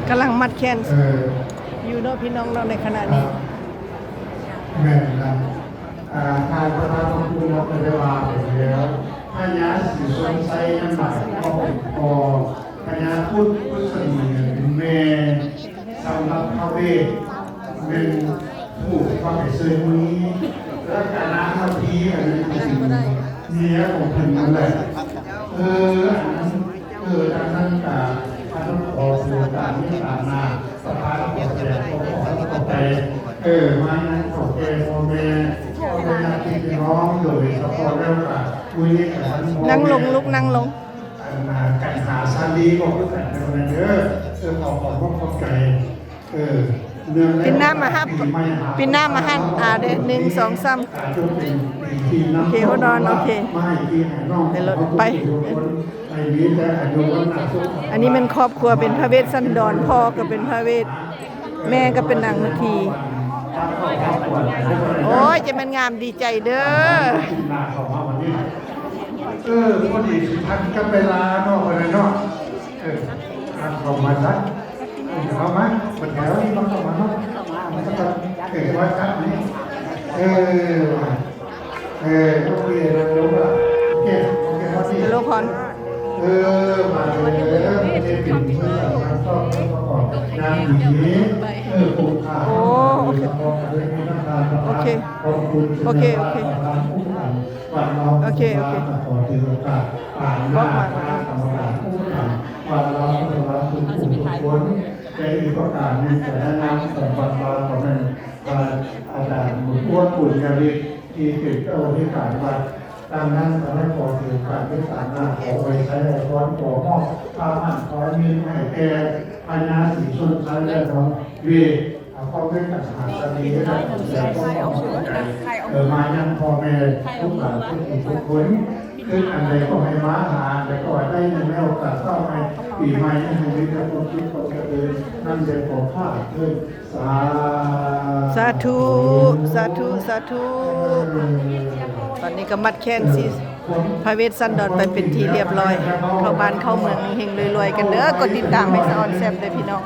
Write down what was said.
ກຳລັງມັດແຂນ ເອີ ຢູ່ເນາະ ພີ່ນ້ອງເນາະ ໃນຂະນະນີ້. ແມ່ນລະ ອ່າ ທ່ານປະທານຂອງກຸ່ມເຮົາກໍໄດ້ວ່າໄປແລ້ວ ພະຍາສີຊົນໄຊນັ້ນໝາຍຄວາມວ່າເປັນພໍ່, ພະຍາພຸດ ພຸດສະນີເປັນແມ່. ສຳລັບພະເວດແມ່ນຜູ້ພາໄປເຊີຍມື້ນີ້ ແລະກະນາງມາທີ ອັນນັ້ນກໍເປັນເມຍຂອງເພິ່ນນັ້ນແຫຼະ. ເອີ ອັນນັ້ນ ເອີ ດັ່ງນັ້ນກະ ອັນນັ້ນຂໍສະແດງຄວາມເມດຕານາ ປະທານຂໍສະແດງຄວາມຂອບໃຈ ເອີ ມາຍັງເຖົ້າແກ່ພໍ່ແມ່ ພໍ່ແມ່ຍາດຕິພີ່ນ້ອງ ໂດຍສະເພາະແລ້ວກະມື້ນີ້ກະ ນັ່ງລົງລູກ ນັ່ງລົງ. ອັນນາ ກັນຫາຊາລີກໍຄືກັນເດີ ເອີ ຂໍຂອບຂອບໃຈ ເອີ ເນື່ອງໃນ ປິນນ້ຳມາຮັບ ປິນນ້ຳມາຫັ້ນ ອ່າ ເດ້ ໜຶ່ງ ສອງ ສາມ ໂອເຄ ໂຮດອນ ໂອເຄ ໄປລົດໄປ. ອັນນີ້ແມ່ນຄອບຄົວເປັນພະເວດສັນດອນ ພໍ່ກໍເປັນພະເວດ ແມ່ກໍເປັນນາງມາທີ. ໂອ້ຍ ຈະແມ່ນງາມດີໃຈເດີ. ເອີ ພໍດີຊິທັນກັບເວລາເນາະ ເພິ່ນເນາະ. ເອີ ເຂົ້າມາຊະ ເຂົ້າມາ ເພິ່ນແຖວນີ້ ມາເຂົ້າມາເນາະ ເອີ ມາຈັບນີ້ ເອີ ເອີ ໂອເຄ ໂອເຄ ໂອເຄ ພໍດີ ເອີ ມາເດີ ເອີ ເປັນຜູ້ສຳຄັນຊອບປະກອບງານດີ ເອີ ໂອເຄ ໂອເຄ ໂອເຄ ໂອເຄ ໂອເຄ ໂອເຄ ຂໍຖືໂອກາດປານໜ້າຄະນະກຳມະການອຸປຖັມວັດລາວພຸດທະລາສຸມທຸກຄົນ. ແລະອີກປະການໜຶ່ງກະແນະນຳສຳລັບວ່າ ກໍແມ່ນ ອາ ອາຈານບຸນອ້ວນ ບຸນຍະລິດ ທີ່ເປັນເຈົ້າອະທິການວັດ. ດັ່ງນັ້ນ ຂ້າພະເຈົ້າຂໍຖືໂອກາດເມດຕານາ ຂໍອວຍໄຊອວຍພອນ ຂໍມອບພາບໝັ້ນພາບຍືນໃຫ້ແກ່ພະຍາສີຊົນໄຊ ແລະ ນ້ອງເວດ ຂໍເວດກັນຫາສະເໜ່ ແລະ ຂໍແສດງຄວາມຂອບໃຈ ເອີ ມາຍັງພໍ່ແມ່ລູກຫຼານທຸກຜູ້ທຸກຄົນ. ຄິດອັນໃດກໍໃຫ້ມາ ຫາອັນໃດກໍໃຫ້ໄດ້ ໃນໂອກາດເຊົ້າໃໝ່ ປີໃໝ່ ໃຫ້ມີແຕ່ຄວາມສຸກຄວາມຈະເລີນ. ນັ້ນແຫຼະ ຂໍພາກເທີ້ນ ສາ ສາທຸ ສາທຸ ສາທຸ. ຕອນນີ້ກໍມັດແຂນສີພະເວດສັນດອນໄປເປັນທີ່ລຽບຮ້ອຍ. ເຂົ້າບ້ານເຂົ້າເມືອງ ເຮັງໆ ລວຍໆ ກັນເດີ. ກົດຕິດຕາມໃຫ້ສະອອນແຊມເດີພີ່ນ້ອງ.